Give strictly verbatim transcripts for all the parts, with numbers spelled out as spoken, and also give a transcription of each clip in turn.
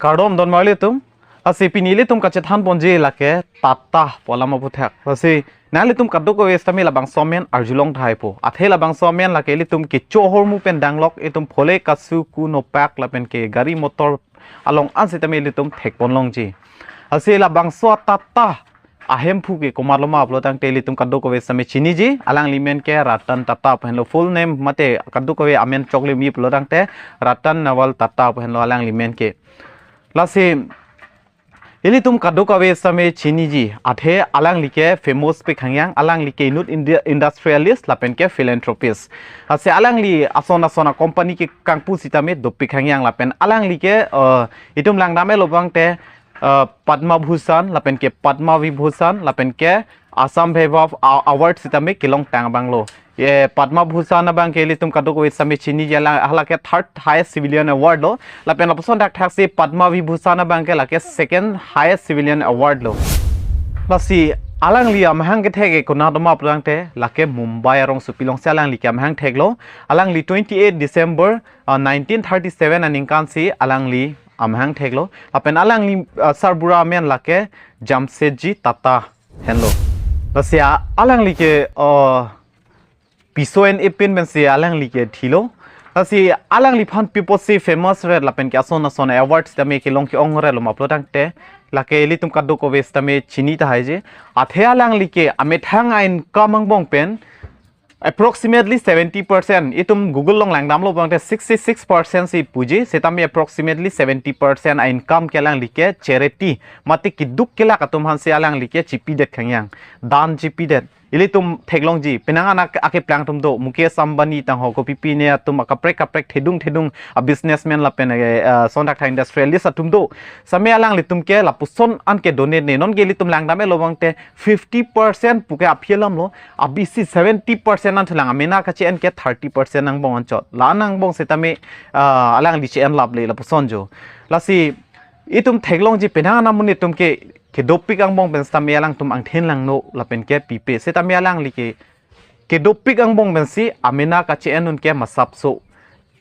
Kardom don marli atum. Lasi pini ilitum kachethan ponji lake Tata pu alam aphuthak. Lasi nanglitum kadokave sitame labangso amen arjulong tahai po. Athe labangso amen lake ilitum kecho ahormu pen danglok itum phole kasu ku nopak lapen ke gari motor along an sitame ilitum thekpon longji. Lasi labangso Tata ahemphu ke komatlo ma pulotangte ilitum kadokave sitame chiniji, alangli men ke Ratan Tata pu henlo, full name mate kadokave amen chokle mi pulotangte Ratan Nawal Tata pu henlo alangli men ke. Lasi ilitum kadokave sitame chiniji, athe alangli ke famous pik hangyang, alangli ke inut India industrialist lapen ke philanthropist. Lasi alangli ason ason a company ke kangpu sitame dopik hangyang lapen alangli ke, eh, itum langdam-etlo abangte, eh, Padma Bhushan lapen ke Padma Vibhushan lapen ke Assam Vaibhav A-, Award sitame kelongtang abanglo. Ye Padma Bhushan abang ke ilitum kadokave sitame chiniji, hala, hala ke third highest civilian award lo. Lapen lapuson thakthak si Padma Vibhushan abang ke lake second highest civilian award lo. Lasi alangli amahang kethek ke konat ma pulotangte lake Mumbai arongsopi along si alangli ke amahang theklo. Alangli twenty-eight December, ah, nineteen thirty-seven aningkan si alangli amahang theklo. Lapen alangli, ah, sarbura amen lake Jamsetji Tata henlo. Lasi a-, alangli ke, uh, piso en epin pensi alangli ke thilo. Lasi alangliphan pi apotsi famous ret lapen ke ason ason award sitame kelong ke-ong retlo ma pulotangte lake ilitum kadokave sitame chini tahaiji. Athe alangli ke amethang a-income angbong pen approximately seventy percent, itum Google along langdamlo abangte sixty-six percent si puji, sitame approximately seventy percent a-income ke alangli ke charity mate keduk kelak atum aphan si alangli ke chipidet hangyang, dan chipidet. Ilitum theklongji, penang anak akeplang atum do, Mukesh Ambani tangho, kopi pine atum akaprek kaprek thedung thedung a-businessman lapen, eh, eh, son thakthak industrialist atum do. Sitame alanglitum ke lapuson an ke donate ne, non ke ilitum langdam-etlo abangte fifty percent puke aphi alamlo, abisi seventy percent an thulang, amena kache-en ke thirty percent angbong anchot. La-an angbong sitame, ah, alangli che-en laple lapuson jo. Lasi itum theklongji penang amonit atum ke kedopik angbong pen sitame alangtum angthin langno lapen ke pipe. Sitame alangli ke kedopik angbong pensi amena kache-en un ke masapso.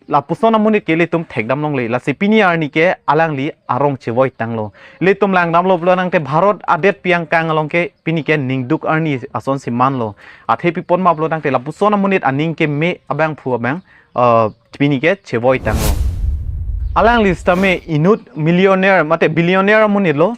Lapuson amonit ke ilitum thekdam longle. Lasi pini arni ke alangli arong chevoi tanglo. Ilitum langdamlo pulotangte Bharat adetpi angkang along ke pini ke ningduk arni asonsi manlo. Athe pi apot ma pulotangte lapuson amonit aning keme abangphu abang, uh, pini ke chevoi tanglo. Alangli sitame inut millionaire mate billionaire amonit lo.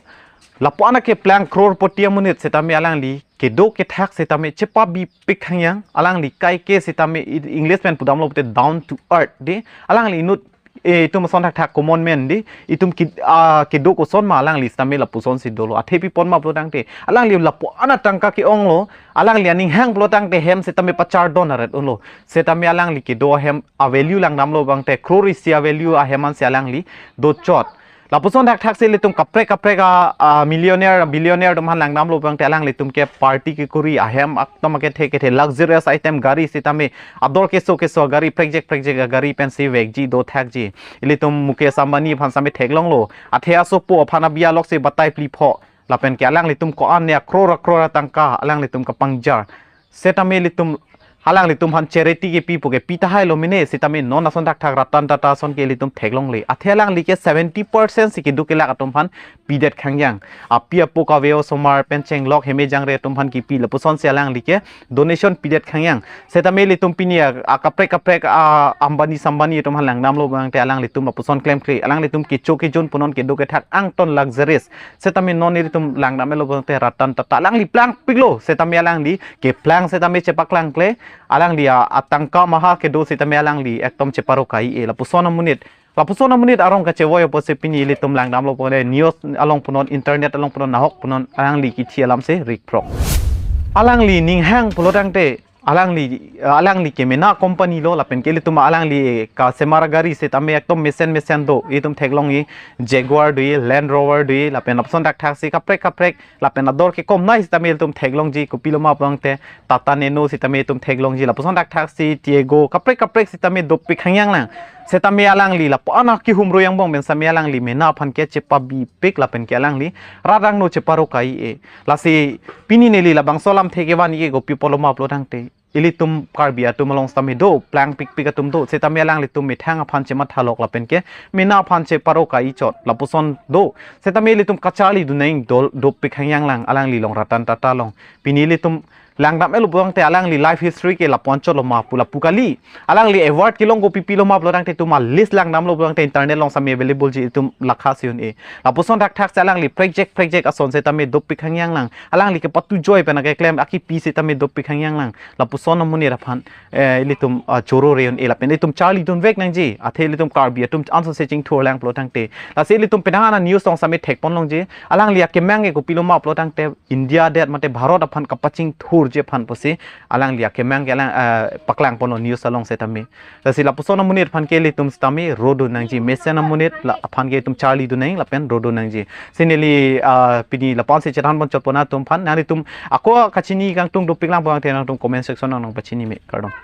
Lapu-an akeplang crorepati amonit sitame alangli kedo kethak sitame chepabipik hangyang, alangli kaike sitame i-, English pen pudamlo pute down to earth dei, alangli inut, eh, itum son thakthak common man dei, itum ki-, ah, kedo koson ma alangli sitame lapusonsi dolo. Athe pi apot ma pulotangte alangli lapu-an atangka ke-onglo, alangli aning hang pulotangte hem sitame pachardon aret unlo. Sitame alangli kedo ahem a-value langdamlo abangte crore isi a-value ahem ansi alangli dochot. Lapuson thakthak si ilitum kaprek kaprek a, a millionaire, billionaire atum aphan langdamlo abangte alanglitum ke party kekuri, ahem akdom akethe kethe luxurious item gari sitame ador keso keso gari prekjek prekjek gari pensi vekji dothakji. Ilitum Mukesh Ambani aphan sitame theklonglo. Athe asopo aphan abi alok si batai pli pho. Lapen ke alanglitum ko-an ne a-crore a-crore atangka alanglitum kapangjar. Sitame ilitum alanglitum aphan charity kepi puke pi tahailo mene, sitame non ason thakthak Ratan Tata ason ke ilitum theklongle. Athe alangli ke seventy percent si keduk kelak atum aphan pidet hangyang. Api apo kave osomar pen chenglok heme jangre atum aphan kipi lapusonsi alangli ke donation pidet hangyang. Sitame ilitum pini a, akaprek kaprek a Ambani Sambani atum aphan langdamlo abangte alanglitum lapuson klemkle. Alanglitum kecho kejun punon kedo kethak angton luxurious. Sitame non ilitum langdam-etlo abangte Ratan Tata alangli plangpiklo. Sitame alangli keplang sitame chepaklangkle. Alangli a, atangka maha kedo sitame alangli ekdom cheparokai-e. Lapuson amonit, lapuson amonit arong kachevoi apotsi pini ilitum langdamlo pone news along punon, internet along punon, nahok punon alangli kithi alamsi rikphrok. Alangli ning hang pulotangte alangli, alangli kemena company lo lapen ke ilitum alangli kasemar gari sitame ekdom mesen mesen do, itum theklongji Jaguar do-e, Land Rover do-e, lapen lapuson thakthak si kaprek kaprek, lapen ador kekom nai sitame itum theklongji, kopilo ma pulotangte Tata Nano sitame itum theklongji, lapuson thakthak si Tiago kaprek kaprek sitame dopik hangyang lang. Sitame alangli lapu-an akehumrui angbong pen sitame alangli mena aphan ke chepabipik lapen ke alangli rat angno cheparokai-e. Lasi pini neli labangso alamthe kevan-e ke kopi apotlo ma pulotangte ilitum Karbi atum along sitame do, plangpikpik atum do, setame alanglitum methang aphan chemathalok lapen ke mena aphan cheparo ka-ichot lapuson do. Setame ilitum kacharli dunnang dol dopik hangyang lang, alangli along Ratan Tata along. Pini ilitum langdam-et lo pulotangte alangli life history ke lapu-anchot lo ma pu lapu kali. Alangli award kelong kopi pilo ma pulotangte itum a-list langdam lo pulotangte internet along sitame available ji, itum lakha si un-e. Lapuson thakthak si alangli prekjak prekjak ason setame dopik hangyang lang. Alangli kepatujoi pen akeklem akipi setame dopik hangyang lang. Lapuson amonit aphan, eh, ilitum, ah, choro re un-e lapen ilitum charli dunvek nangji. Athe ilitum Karbi atum anso se chingthur lang pulotangte. Lasi ilitum penang an a-news along sitame thekpon longji. Alangli akemang ke kopilo ma pulotangte India adet mate Bharat aphan kapachingthurji aphan pusi alangli akemang ke alang, eh, paklangponlo news along setame. Lasi lapuson amonit aphan ke ilitum sitame ro dun nangji. Mesen amonit la aphan ke itum charli dun nang lapen ro dun nangji. Si neli, ah, pini lapu-an si chethanpon chotpon atum aphan. Nanglitum ako kachini kangtung dopik lang pulotangte nangtum comment section along pachini me, kardom.